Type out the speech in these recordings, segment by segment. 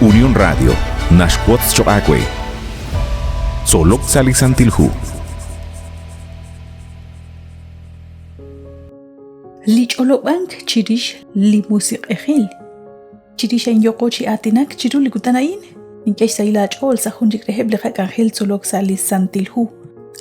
Unión Radio naxwotz choq' aawe. Tzolok sa' li Santil Hu. Li ch'olob'ank chirix li musiq'ejil. Chirix a'in yooqo chi aatinak chiru li kutan a'in, nink'e xsahil aach'ool sa' jun chik reheb' li qak'anjel tzolok sa' li Santil Hu.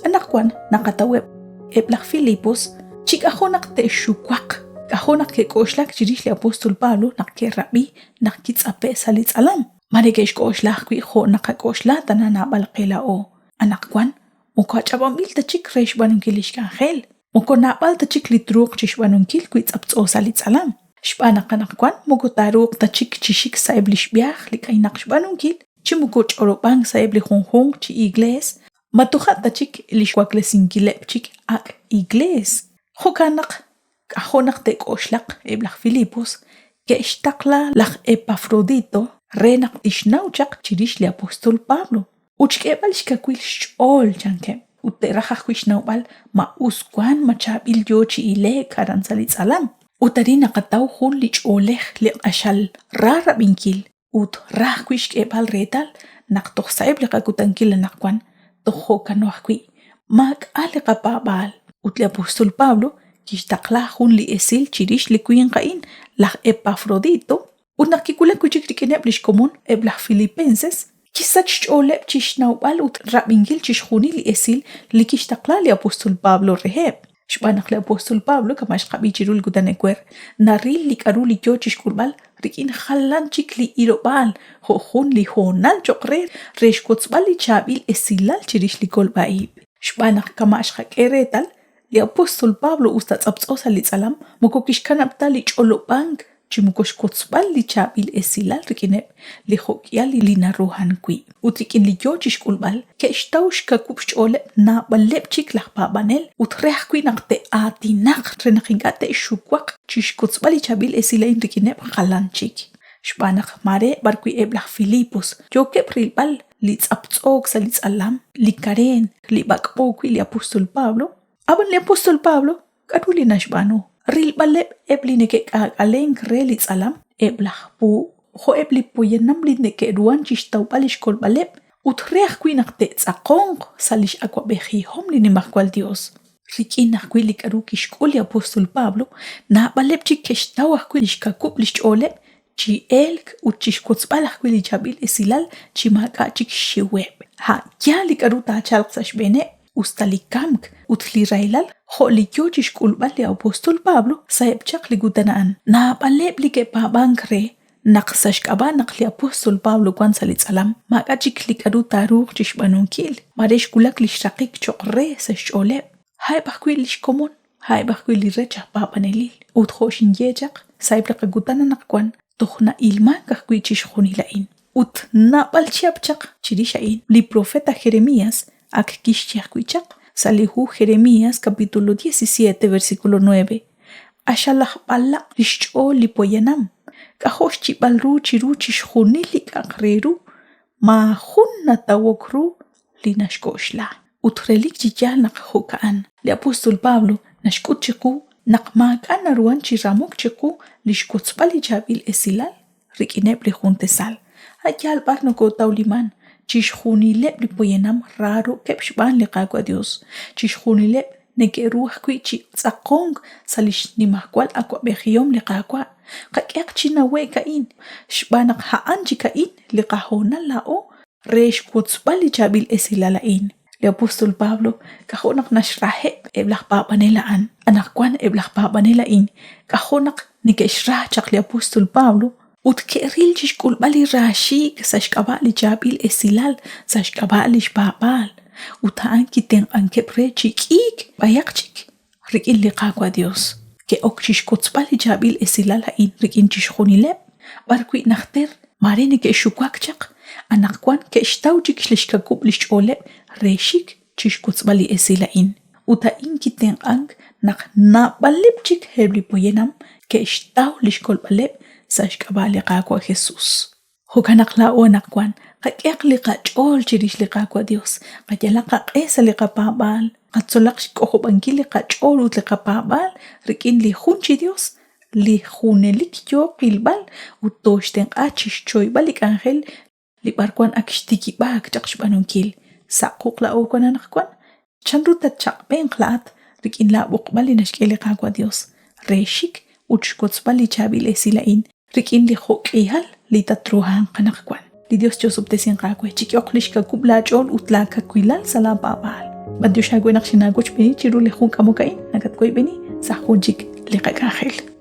Anaqwan naqataweb' eb' laj Filipos chi k'ajo' naq te'xuwaq, k'ajo' naq ke'k'oxlak chirix li apóstol Pablo naq ke'rab'i naq kitz'ape'k sa' li tz'alam. Mare ke'xk'oxla ajwi' jo' naqak'oxla tana naab'al qe laa'o. Anaqwan moko ach'ab'anb'il ta chik re xb'aanunkil li xk'anjel. Moko naab'al ta chik li truuq chi xb'aanunkil wi tz'aptz'o sa' li tz'alam. Xb'aan naq anaqwan moko taaruuq ta chik chi xik sa'eb' li xb'ihaaj li k'aynaq xb'aanunkil, chi moko ch'olob'ank sa'eb' li junjunq chi iglees, ma toja' ta chik li xwaklesinkileb' chik ak' iglees. Jo'kan naq k'ajo' naq te'k'oxlaq eb' laj Filipos ke'xtaqla laj Epafrodito re naq tixnaw chaq chirix li apóstol Pablo. Ut xk'eeb'al xkawil xch'ool, chankeb', ut te'raj ajwi' xnawb'al ma us wank ma chaab'il yo chi ile'k aran sa' li tz'alam. Ut arin naqataw jun li ch'oolej li q'axal ra rab'inkil ut ra ajwi' xk'eeb'al reetal naq toj sa'eb' li qakutankil anaqwan toj jo'kano ajwi', maak'a' li qapaab'aal. Ut li apóstol Pablo kixtaqla jun li esil chirix li winq a'in, laj Epafrodito, Ut naq kiwulak wi' chik rik'ineb' li xkomon eb' laj Filipenses, kisach xch'ooleb' chi xnawb'al ut rab'inkil chixjunil li esil li kixtaqla li apóstol Pablo reheb'. Xb'aan naq li apóstol Pablo, kama' xqab'i chiru li kutan ewer, naril li k'aru li yo chi xk'ulb'al rik'in jalan chik li ilob'aal jo' jun li hoonal cho'q re, re xwotzb'al li chaab'il esilal chirix li kolb'a ib'. Xb'aan naq kama' xqak'e reetal, Li apóstol Pablo usta tz'aptz'o sa' li tz'alam moko kixkanab' ta li ch'olob'ank chi moko xwotzb'al li chaab'il esilal rik'ineb' li jo'k'ihal li naruhank wi'. Ut rik'in li yoo chi xk'ulb'al, ke'xtaw xkawub' xch'ooleb' naab'aleb' chik laj paab'anel ut re ajwi' naq te'aatinaq re naq ink'a' te'xuwaq chi xwotzb'al li chaab'il esil a'in rik'ineb' jalan chik. Xb'aan naq maare b'arwi' eb' laj Filipos yookeb' rilb'al li tz'aptz'ook sa' li tz'alam, li kareen, li b'ak'b'o wi' li apóstol Pablo. Ab'an li apóstol Pablo, k'aru li naxb'aanu? Rilb'aleb' eb' li neke'k'aak'alenk re li tz'alam, eb' laj puub', jo'eb' li poyanam li neke'ruhank chi xtawb'al li xkolb'aleb' ut re ajwi' naq te'tz'aqonq sa' li x'awab'ejihom li Nimajwal Yos. Rik'in ajwi' li k'aru kixk'ul li apóstol Pablo, naab'aleb' chik ke'xtaw ajwi' li xkawub' li xch'ooleb' chi elk ut chi xwotzb'al ajwi' li chaab'il esilal chi maak'a' chik xxiweb'. A' yaal li k'aru taachalq sa' xb'eeneb', us ta li kamk ut li rahilal jo' li yo chi xk'ulb'al li apóstol Pablo sa'eb' chaq li kutan a'an. Naab'aleb' li ke'paab'ank re naq sa' xk'ab'a' naq li apóstol Pablo wank sa' li tz'alam, maak'a' chik li k'aru taaruuq chi xb'aanunkil, mare xwulak li xraqik cho'q re sa' xch'ooleb', a'eb' ajwi' li xkomon, a'eb' ajwi' li rech aj paab'anelil. Ut jo' xinye chaq, sa'eb' li qakutan anaqwan toj na'ilmank ajwi' chixjunil a'in. Ut naab'al chihab' chaq chirix a'in, li propeet aj Jeremías ak kixye ajwi' chaq sa' li hu Jeremías capítulo 17 versículo 9, Q'axal aj b'alaq' li xch'ool li poyanam, k'ajo' xyib'al ru chiru chixjunil li k'a'aq re ru, maajun natawok ru li naxk'oxla. Ut relik chi yaal naq jo'ka'an, li apóstol Pablo naxk'ut chiqu naq maak'a' naruhank chi ramok chiqu li xwotzb'al li chaab'il esilal rik'ineb' li jun tasal. A' yaal b'ar nokootawliman, chixjunileb' li poyanam raarokeb' xb'aan li Qaawa' Yos, chixjunileb' neke'ru ajwi' chi tz'aqonk sa' li xnimajwal awab'ejihom li Qaawa'. Qak'ehaq chi nawe'k a'in, xb'aan naq a'an chik a'in li qahoonal laa'o re xwotzb'al li chaab'il esilal a'in. Li apóstol Pablo k'ajo' naq naxraheb' eb' laj paab'anel a'an. Anaqwan eb' laj paab'anel a'in k'ajo' naq neke'xra chaq li apóstol Pablo ut ke'ril chi xk'ulb'al li raaxiik' sa' xk'ab'a' li chaab'il esilal sa' xk'ab'a' li xpaab'aal ut a'an kitenq'ankeb' re chi k'iik b'ayaq chik rik'in li Qaawa' Yos. Ke'ok chi xwotzb'al li chaab'il esilal a'in rik'in chixjunileb', b'arwi' najter maare neke'xuwak chaq, anaqwan ke'xtaw chik li xkawub' li xch'ooleb' re xik chi xwotzb'al li esil a'in. Ut a'in kitenq'ank naq naab'aleb' chik eb' li poyanam ke'xtaw li xkolb'aleb' sa' xk'ab'a' li Qaawa' Jesús. Jo'kan naq laa'o anaqwan qak'ehaq li qach'ool chirix li Qaawa' Yos, qayalaq qaq'e sa' li qapaab'aal, qatzolaq xk'ojob'ankil li qach'ool ut li qapaab'aal rik'in li jun chi Yos, li junelik yooq qilb'al ut tooxtenq'a chi xchoyb'al li k'anjel li b'arwan ak xtikib'aak chaq xb'aanunkil. Sa' quq' laa'o wan anaqwan, chanru tatchaq'b'enq laa'at rik'in laab'oqb'al li naxk'e li Qaawa' Dios re xik ut xwotzb'al li chaab'il esil a'in rik'in li jo'k'ihal li tatruhanq anaqwan. Li Dios chi'osob'tesinq aawe, chik'ehoq lix kawub' laach'ool ut laakawilal sa' laapaab'aal. B'antiox aawe naq xinaawochb'eeni chiru li jun k'amok a'in, nakatwoyb'eni sa' jun chik li qak'anjel.